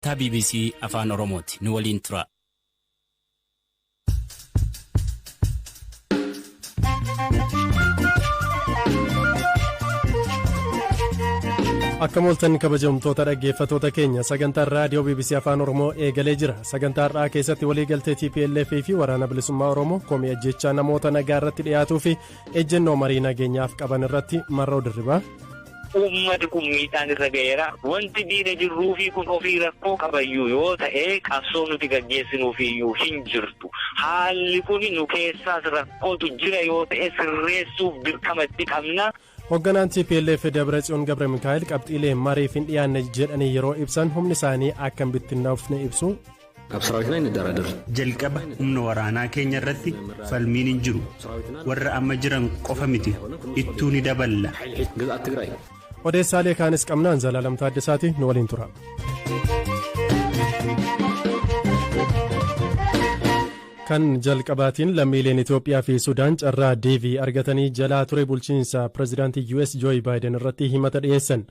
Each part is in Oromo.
Sagantaa BBC Afaan Oromooti. Nu waliin tura. Akka mooltan kabajamtoota dhaggeeffatoota keenya, sagantaan raadiyoo BBC Afaan Oromoo eegalee jira. Sagantaa har'aa keessatti waliigaltee TPLF fi Waraana Bilisummaa Oromoo, komii ajjechaa namoota nagaa irratti dhiyaatuu fi ejjennoo marii nageenyaaf qaban irratti Marroo Dirribaa. Uummati kun miidhaan irra ga'eera. Wanti diina jirruufi kun ofii rakkoo qabayyuu yoo ta'e, qabsoo nuti gaggeessinuufiyyuu hin jirtu. Haalli kun nu keessaas rakkootu jira yoo ta'e, sirreessuuf dirqamatti qabna. Hoogganaan TPLF Dabratsiyoon Gabra Mikaa'el qabxiilee mariif hin dhiyaanne jedhanii yeroo ibsan humni isaanii akka hin bittinnoofne ibsu. ኣብ ሰራዊትና ይንደራደር። Jalqaba humna waraanaa keenya irratti falmiin hin jiru. Warra amma jiran qofa miti, ittuu ni daballa. ግዝኣት ትግራይ Odeessaalee kaanis qabnaan Zalaalam Taaddasaati, nu waliin tura. Kan jalqabaatiin lammiileen Itoophiyaa fi Sudaan carraa DV argatanii jalaa ture bulchiinsa pireezidaantii US Joe Biden irratti himata dhiyeessan.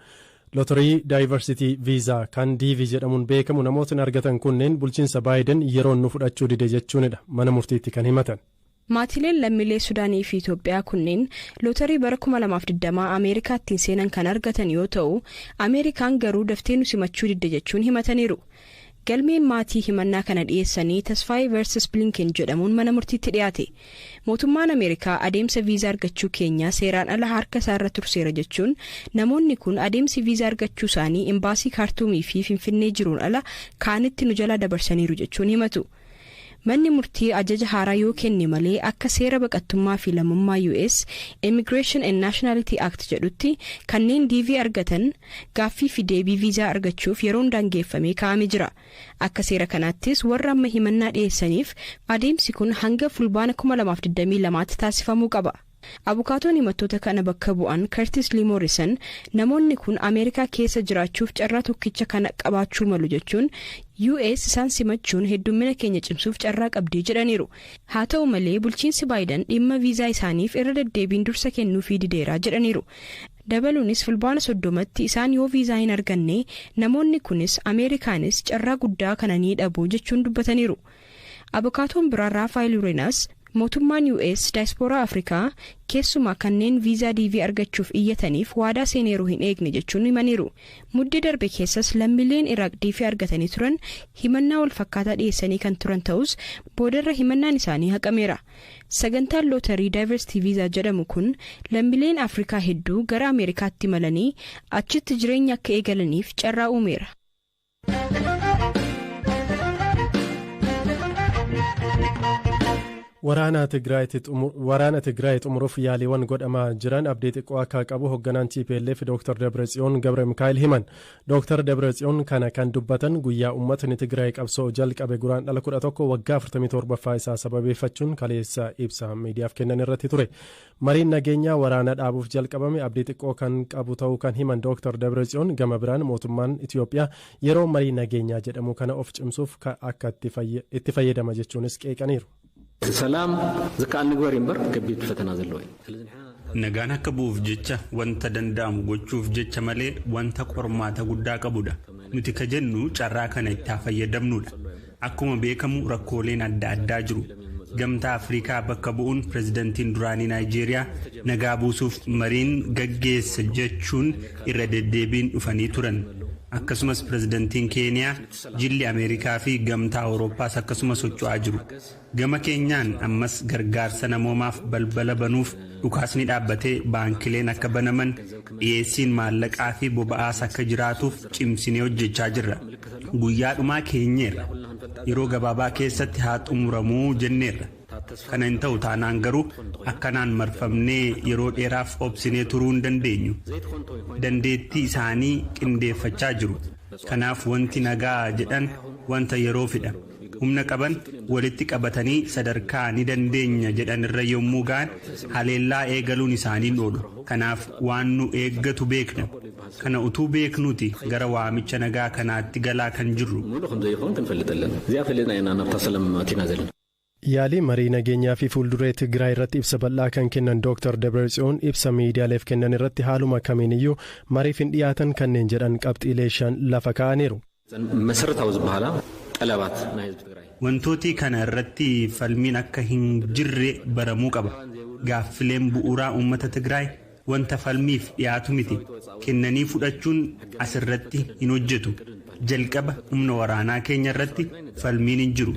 Lottery Diversity Visa kan DV jedhamuun beekamu namootni argatan kunneen bulchiinsa Baayiden yeroo nu fudhachuu dide jechuunidha mana murtiitti kan himatan. Maatiileen lammiilee Sudaanii fi Itoophiyaa kunneen lootarii bara 2020 Ameerikaattiin seenan kan argatan yoo ta'u, Ameerikaan garuu daftee nu simachuu didde jechuun himataniiru. Galmeen maatii himannaa kana dhiyeessanii Tasfaayee versus Blinken jedhamuun mana murtiitti dhiyaate. Mootummaan Ameerikaa adeemsa viizaa argachuu keenyaa seeraan ala harka isaarra turseera jechuun, namoonni kun adeemsi viizaa argachuu isaanii imbaasii Kaartuumii fi Finfinnee jiruun ala kaanitti nu jalaa dabarsaniiru jechuun himatu. Manni murtii ajaja haaraa yoo kenne malee, akka seera baqattummaa fi lammummaa US Immigration and Nationality Act jedhutti, kanneen DV argatan gaaffii fi deebii viizaa argachuuf yeroon daangeffamee kaa'amee jira. Akka seera kanaattis warra amma himannaa dhiyeessaniif adeemsi kun hanga Fulbaana 2022tti taasifamuu qaba. Abukaatoon himattoota kana bakka bu'an Curtis Lee Morrison, namoonni kun Ameerikaa keessa jiraachuuf carraa tokkicha kana qabaachuu malu jechuun, US isaan simachuun heddummina keenya cimsuuf carraa qabdii jedhaniiru. Haa ta'u malee, bulchiinsi Baayiden dhimma viizaa isaaniif irra deddeebiin dursa kennuufii dideeraa jedhaniiru. Dabaluunis Fulbaana 30tti isaan yoo viizaa hin arganne, namoonni kunis Ameerikaanis carraa guddaa kana ni dhabu jechuun dubbataniiru. Abukaatoon biraa Raafaayil Urenaas, mootummaan US daayispooraa Afrikaa keessumaa kanneen viizaa DV argachuuf iyyataniif waadaa seeneeruu hin eegne jechuun himaniiru. Muddee darbe keessas lammiileen Iraaq DV argatanii turan himannaa wal fakkaataa dhiyeessanii kan turan ta'us, boodarra himannaan isaanii haqameera. Sagantaan lootarii Diversity Visa jedhamu kun lammiileen Afrikaa hedduu gara Ameerikaatti malanii achitti jireenya akka eegalaniif carraa uumeera. Waraana Tigraay xumuruuf yaaliiwwan godhamaa jiran abdii xiqqoo akka qabu hoogganaan TPLF Dr. Dabratsiyoon Gabra Mikaa'el himan. Dr. Dabratsiyoon kana kan dubbatan guyyaa uummatni Tigraay qabsoo jalqabe Guraandhala 11 waggaa 47ffaa isaa sababeeffachuun kaleessa ibsa miidiyaaf kennan irratti ture. Mariin nageenyaa waraana dhaabuuf jalqabame abdii xiqqoo kan qabu ta'uu kan himan Dr. Dabratsiyoon, gama biraan mootummaan Itiyoophiyaa yeroo marii nageenyaa jedhamu kana of cimsuuf akka itti fayyadama jechuunis qeeqaniiru. ሰላም ዝከኣል ንግበር እምበር ከቢድ ፈተና ዘለዎ እዩ። ስለዚ Nagaan akka bu'uuf jecha wanta danda'amu gochuuf jecha malee wanta qormaata guddaa qabudha. Nuti ka jennu carraa kana itti haa fayyadamnudha. Akkuma beekamu rakkooleen adda addaa jiru. Gamtaa Afrikaa bakka bu'uun pirezidantiin duraanii Naayijeeriyaa nagaa buusuuf mariin gaggeessa jechuun irra deddeebiin dhufanii turan. Akkasumas pirezidantiin Keeniyaa, jilli Ameerikaa fi Gamtaa Awurooppaas akkasuma socho'aa jiru. Gama keenyaan ammas gargaarsa namoomaaf balbala banuuf, dhukaasni dhaabbatee baankileen akka banaman, dhiyeessiin maallaqaa fi boba'aas akka jiraatuuf cimsinee hojjechaa jirra. Guyyaa dhumaa keenyeerra. Yeroo gabaabaa keessatti haa xumuramuu jenneerra. Kana hin ta'u taanaan garuu akkanaan marfamnee yeroo dheeraaf obsinee turuu hin dandeenyu. Dandeettii isaanii qindeeffachaa jiru. Kanaaf wanti nagaa jedhan wanta yeroo fidha. Humna qaban walitti qabatanii sadarkaa ni dandeenya jedhan irra yommuu ga'an haleellaa eegaluun isaanii oolu. Kanaaf waan nu eeggatu beekna. Kana utuu beeknuti gara waamicha nagaa kanaatti galaa kan jirru. ሙሉ ከም ዘይኸውን ክንፈልጥ ኣለና። እዚኣ ፈሊጥና ኢና ናብታ ሰላም ኣቲና ዘለና። Yaalii marii nageenyaa fi fuulduree Tigraay irratti ibsa bal'aa kan kennan Dr. Dabratsiyoon, ibsa miidiyaaleef kennan irratti haaluma kamiiniyyuu mariif hin dhiyaatan kanneen jedhan qabxiilee shan lafa kaa'aniiru. መሰረታዊ ዝበሃላ ጠለባት ናይ ህዝቢ ትግራይ Wantooti kana irratti falmiin akka hin jirre baramuu qaba. Gaaffileen bu'uuraa uummata Tigraay wanta falmiif dhiyaatu miti. Kennanii fudhachuun asirratti hin hojjetu. Jalqaba humna waraanaa keenya irratti falmiin hin jiru.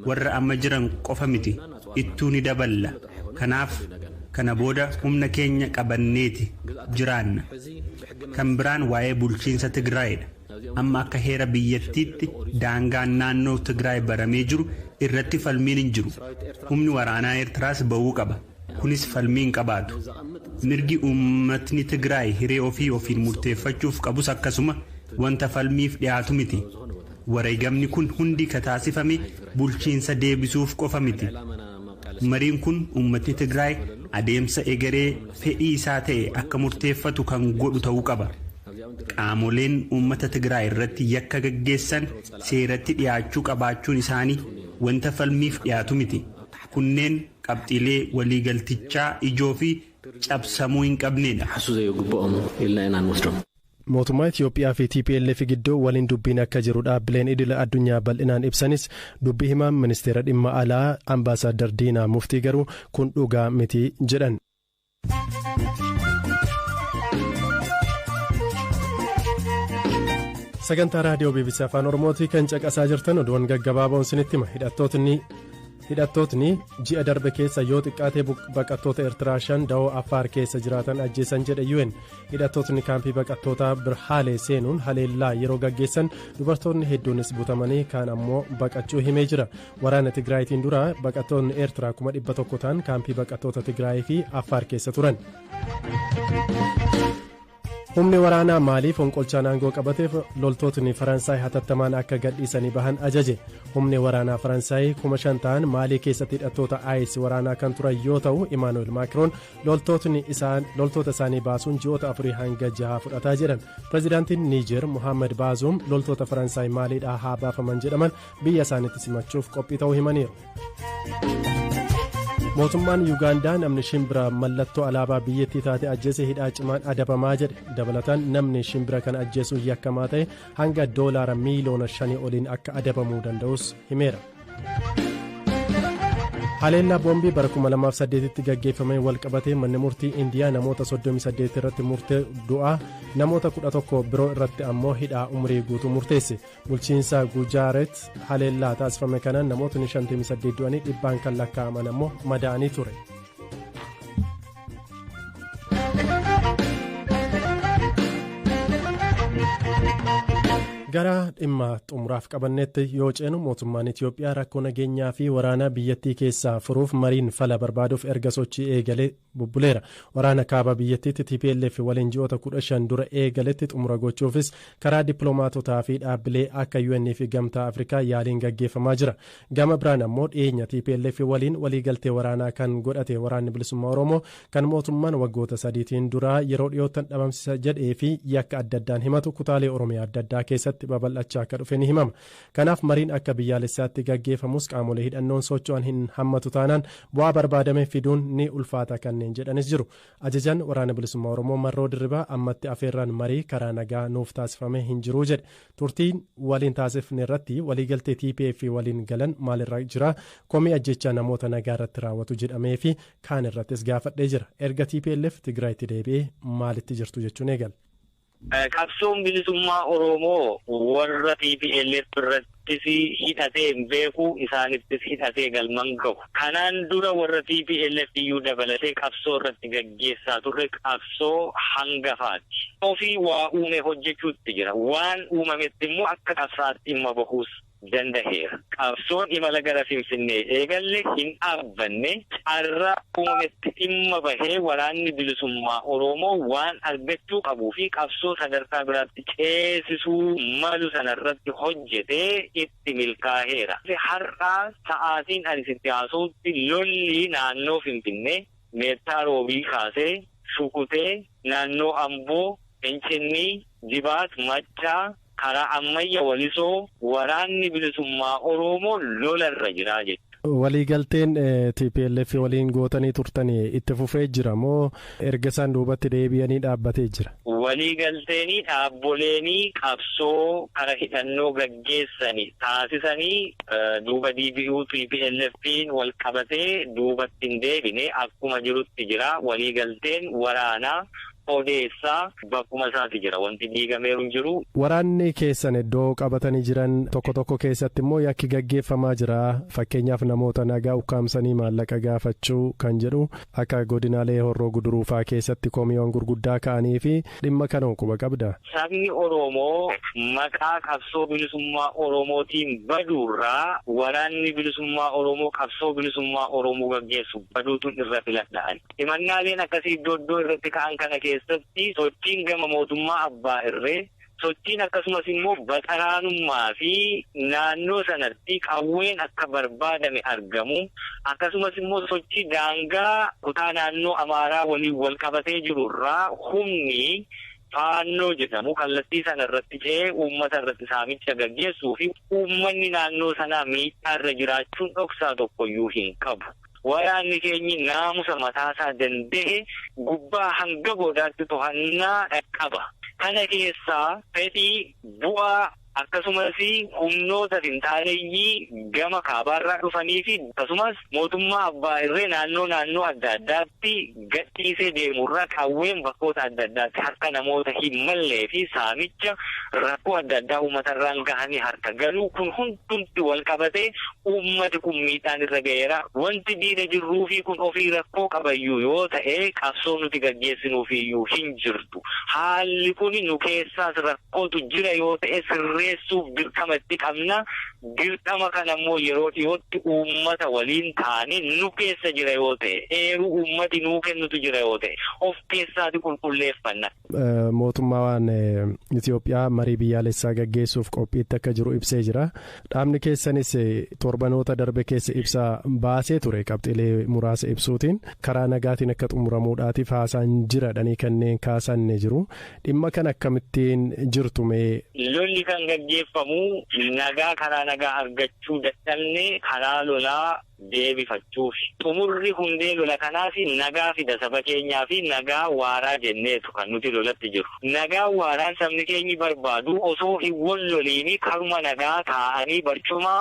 Warra amma jiran qofa miti. Ittuu ni daballa. Kanaaf kana booda humna keenya qabanneeti jiraanna. Kan biraan waa'ee bulchiinsa Tigraayidha. Amma akka heera biyyattiitti daangaan naannoo Tigraay baramee jiru irratti falmiin hin jiru. Humni waraanaa Eertiraas ba'uu qaba. Kunis falmii hin qabaatu. Mirgi uummatni Tigraay hiree ofii ofiin murteeffachuuf qabus akkasuma wanta falmiif dhiyaatu miti. Wareegamni kun hundi ka taasifame bulchiinsa deebisuuf qofa miti. Mariin kun uummatni Tigraay adeemsa egeree fedhii isaa ta'e akka murteeffatu kan godhu ta'uu qaba. Qaamoleen uummata Tigraay irratti yakka gaggeessan seeratti dhiyaachuu qabaachuun isaanii wanta falmiif dhiyaatu miti. Kunneen qabxiilee waliigaltichaa ijoo fi cabsamuu hin qabnedha. ሓሱ ዘይግብኦም ኢልና ኢና ንወስዶም። Mootummaa Itoophiyaa fi TPLF gidduu waliin dubbiin akka jiru dhaabbileen idila addunyaa bal'inaan ibsanis, dubbii himaan ministeera dhimma alaa Ambaasaadar Diinaa Muftii garuu kun dhugaa miti jedhan. Sagantaa raadiyoo BBC Afaan Oromootii kan caqasaa jirtan. Oduuwwan gaggabaaboon sinitti hima. Hidhattootni ji'a darbe keessa yoo xiqqaatee baqattoota Eertiraa 5 da'oo Affaar keessa jiraatan ajjeesan jedhe UN. Hidhattootni kaampii baqattoota Birhaalee seenuun haleellaa yeroo gaggeessan dubartoonni hedduunis butamanii kaan ammoo baqachuu himee jira. Waraana Tigraayitiin dura baqattoonni Eertiraa 100,000 ta'an kaampii baqattoota Tigraay fi Affaar keessa turan. Humni waraanaa Maalii fonqolchaan aangoo qabateef loltootni Faransaay hatattamaan akka gadhiisanii bahan ajaje. Humni waraanaa Faransaay 5,000 ta'an Maalii keessatti hidhattoota IS waraanaa kan turan yoo ta'u, Imaanuel Maakiroon loltoota isaanii baasuun ji'oota 4 hanga 6 fudhataa jedhan. Pireezidaantiin Niijer Muhammad Baazuum loltoota Faransaay Maaliidhaa haa baafaman jedhaman biyya isaaniitti simachuuf qophii ta'uu himaniiru. Mootummaan Yuugaandaa namni shimbira mallattoo alaabaa biyyattii taate ajjeese hidhaa cimaan adabamaa jedhe. Dabalataan namni shimbira kana ajjeesuun yakkamaa ta'e hanga doolaara miiliyoona 5 oliin akka adabamuu danda'us himeera. Haleellaa boombii bara 2008tti gaggeeffame walqabatee manni murtii Indiyaa namoota 38 irratti murtee du'aa, namoota 11 biroo irratti ammoo hidhaa umurii guutuu murteesse. Bulchiinsa Gujaaret haleellaa taasifame kanaan namootni 58 du'anii dhibbaan kan lakkaa'aman ammoo madaa'anii ture. Gara dhimma xumuraaf qabannetti yoo ceenu, mootummaan Itiyoophiyaa rakkoo nageenyaa fi waraana biyyattii keessaa furuuf mariin fala barbaaduuf erga sochii eegalee bubbuleera. Waraana kaaba biyyattiitti TPLF waliin ji'oota 15 dura eegaletti xumura gochuufis karaa dippiloomaatotaa fi dhaabbilee akka UN fi Gamtaa Afrikaa yaaliin gaggeeffamaa jira. Gama biraan ammoo dhiyeenya TPLF waliin waliigaltee waraanaa kan godhate Waraanni Bilisummaa Oromoo, kan mootummaan waggoota sadiitiin dura yeroo dhiyoottan dhabamsiisa jedhee fi yakka adda addaan himatu, kutaalee Oromiyaa adda addaa keessatti babal'achaa akka dhufe ni himama. Kanaaf mariin akka biyyaalessaatti gaggeeffamus qaamolee hidhannoon socho'an hin hammatu taanaan bu'aa barbaadame fiduun ni ulfaata kanneen jedhanis jiru. Ajajaan Waraana Bilisummaa Oromoo Marroo Dirribaa ammatti afeerraan marii karaa nagaa nuuf taasifame hin jiru jedhe. Turtiin waliin taasifne irratti waliigaltee TPF waliin galan maalirra jira, komii ajjechaa namoota nagaa irratti raawwatu jedhamee fi kaan irrattis gaafadhee jira. Erga TPLF Tigraayitti deebi'ee maalitti jirtu jechuun eegala. Qabsoon bilisummaa Oromoo warra TPLF irrattis hidhatee hin beeku, isaanittis hidhatee galman gahu. Kanaan dura warra TPLF iyyuu dabalatee qabsoo irratti gaggeessaa turre qabsoo hangafaati. Ofii waa uume hojjechuutti jira. Waan uumametti immoo akka qabsaatti dhimma bahuus danda'eera. Qabsoon imala gara Finfinnee eegalle hin dhaabbanne. Carraa uumametti dhimma bahee waraanni bilisummaa Oromoo waan argachuu qabuu fi qabsoo sadarkaa biraatti ceesisuu malu sanarratti hojjetee itti milkaa'eera. Har'aa sa'aatiin ani sitti haasa'utti lolli naannoo Finfinnee Meettaa Roobii kaasee Shukutee, naannoo Amboo, Fincinnii, Jibaat, Maccaa, karaa Ammayya, Walisoo waraanni bilisummaa Oromoo lolarra jira jechuudha. Waliigalteen TPLF waliin gootanii turtanii itti fufee jira moo erga isaan duubatti deebi'anii dhaabbatee jira? Waliigalteenii dhaabboleenii qabsoo kara hidhannoo gaggeessanii taasisanii duuba deebi'uu TPLF'n wal qabatee duubatti hin deebine akkuma jirutti jira. Waliigalteen waraanaa odeessaa bakkuma isaati jira. Wanti diigameeru hin jiru. Waraanni keessan iddoo qabatanii jiran tokko tokko keessatti immoo yakki gaggeeffamaa jira. Fakkeenyaaf namoota nagaa ukkaamsanii maallaqa gaafachuu kan jedhu akka godinaalee Horroo Guduruufaa keessatti komiiwwan gurguddaa ka'anii fi dhimma kana quba qabda. Sabni Oromoo maqaa qabsoo bilisummaa Oromootiin baduurraa waraanni bilisummaa Oromoo qabsoo bilisummaa Oromoo gaggeessu baduutu irra filadhaan. Himannaaleen akkasii iddoo iddoo irratti ka'an kana keessatti sochiin gama mootummaa abbaa irree, sochiin akkasumas immoo baxaraanummaa fi naannoo sanatti qawween akka barbaadame argamu, akkasumas immoo sochii daangaa kutaa naannoo Amaaraa waliin wal qabatee jiru irraa humni Faannoo jedhamu kallattii sana irratti ce'ee uummata irratti saamicha gaggeessuu fi uummanni naannoo sanaa miidhaa irra jiraachuun dhoksaa tokkoyyuu hin qabu. Waraanni keenyi naamusa mataasaa danda'e gubbaa hanga goodaatti to'annaa qaba. Kana keessaa fedhii bu'aa akkasumas humnoota finxaaleeyyii gama kaabaarraa dhufanii fi akkasumas mootummaa abbaa irree naannoo naannoo adda addaatti gadhiisee deemurraa qawween bakkoota adda addaatti harka namoota hin mallee fi saamicha rakkoo adda addaa uummatarraan gahanii harka galuu kun hundumti wal qabatee uummati kun miidhaan irra ga'eera. Wanti diina jirruu fi kun ofii rakkoo qabayyuu yoo ta'e qabsoo nuti gaggeessinuufiyyuu hin jirtu. Haalli kun nu keessaas rakkootu jira yoo ta'e sirreessuuf dirqama itti qabna. Dirqama kana immoo yeroo dhiyootti uummata waliin taane nu keessa jira yoo ta'e, eeruu uummati nuu kennutu jira yoo ta'e, of keessaati qulqulleeffanna. Mootummaan Itoophiyaa marii biyyaalessaa gaggeessuuf qophiitti akka jiru ibsee jira. Dhaabni keessanis torbanoota darbe keessa ibsa baasee ture qabxiilee muraasa ibsuutiin karaa nagaatiin akka xumuramuudhaatiif haasaan jiradhanii kanneen kaasan ni jiru. Dhimma kana akkamittiin jirtu mee? Lolli kan gaggeeffamu nagaa karaa nagaa argachuu dadhabne karaa lolaa deebifachuuf. Xumurri hundee lola kanaaf nagaa fida saba keenyaa fi nagaa waaraa jenneetu kan nuti lolatti jiru. Nagaa waaraan sabni keenyi barbaadu osoo hin wal loliini karuma nagaa taa'anii barcuma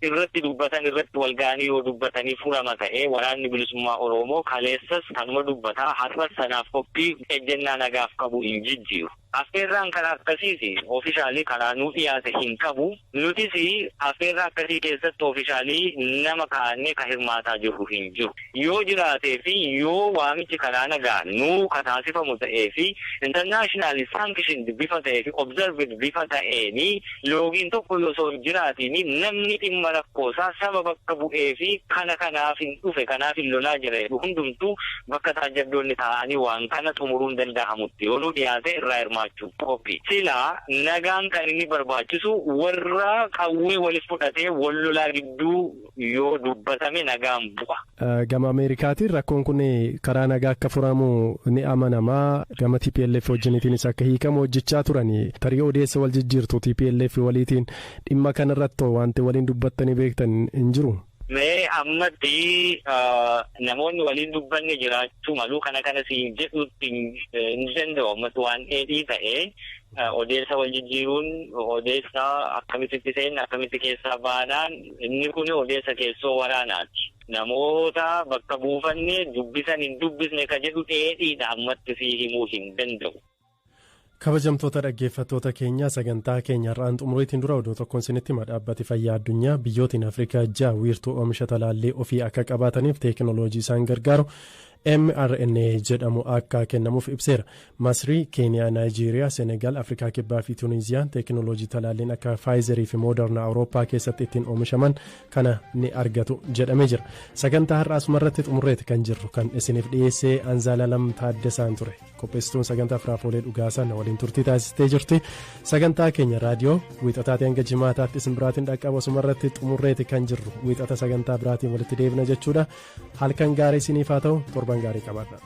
irratti dubbatan irratti wal ga'anii yoo dubbatanii furama ta'ee waraanni bilisummaa Oromoo kaleessas kanuma dubbataa har'as sanaaf qophii ejjennaa nagaaf qabu hin jijjiiru. Affeerraan karaa akkasiis oofishaalii karaa nuu dhiyaate hin qabu. Nutis affeerraa akkasii keessatti oofishaalii nama kaa'annee ka hirmaataa jirru hin jiru. Yoo jiraatee fi yoo waamichi karaa nagaa nuu ka taasifamu ta'ee fi international sanctioned bifa ta'ee fi observed bifa ta'eeni loogiin tokko osoo hin jiraatiin namni dhimma rakkoosaa saba bakka bu'ee fi kana kanaaf hin dhufe kanaaf hin lolaa jira hundumtuu bakka taajjabdoonni taa'anii waan kana xumuruun danda'amutti yoo nuu dhiyaate irraa hirmaachuu qophii. Silaa nagaan kan inni barbaachisu warra qawwee waliif fudhatee wal lolaa gidduu yoo dubbatame nagaan bu'a. Gama Ameerikaatiin rakkoon kun karaa nagaa akka furamu ni amanamaa. Gama TPLF wajjiniitiinis akka hiikamu hojjechaa turani. Tarii odeessa wal jijjiirtu TPLF waliitiin dhimma kanarratti wanti waliin dubbattanii beektan hin jiru. Mee ammatti namoonni waliin dubbanne jiraachuu malu kana kana siin jedhutti hin danda'u. Ammatti waan dheedhii ta'ee odeessa wal jijjiiruun odeessa akkamitti seenna akkamitti keessaa baanaan inni kun odeessa keessoo waraanaati. Namoota bakka buufanne dubbisan hin dubbisne ka jedhu dheedhiidha ammatti sii himuu hin danda'u. Kabajamtoota dhaggeeffattoota keenya, sagantaa keenya har'aan xumuriitiin dura oduu tokkoon isinitti hima. Dhaabbati fayyaa addunyaa biyyootiin Afrikaa 6 wiirtuu oomisha talaallii ofii akka qabaataniif teekinooloojii isaan gargaaru mRNA jedhamu akka kennamuuf ibseera. Masrii, Keeniyaa, Naayijeeriyaa, Senegaal, Afrikaa Kibbaa fi Tuuniziyaan teekinooloojii talaalliin akka Faayizerii fi Mooderna Awurooppaa keessatti ittiin oomishaman kana ni argatu jedhamee jira. Sagantaa har'aa asumarratti xumurreeti kan jirru. Kan isiniif dhiyeessee Anzaalalam Taaddasaan ture. Qopheessituun sagantaa Firaafolee Dhugaasaa waliin turtii taasistee jirti. Sagantaa keenya raadiyoo wiixataatii hanga jimaataatti isin biraatiin dhaqqabu asumarratti xumurreeti kan jirru. Wiixata sagantaa biraatiin walitti deebina jechuudha. Halkan gaarii isiniif haa ta'u, torban gaarii qabaadha.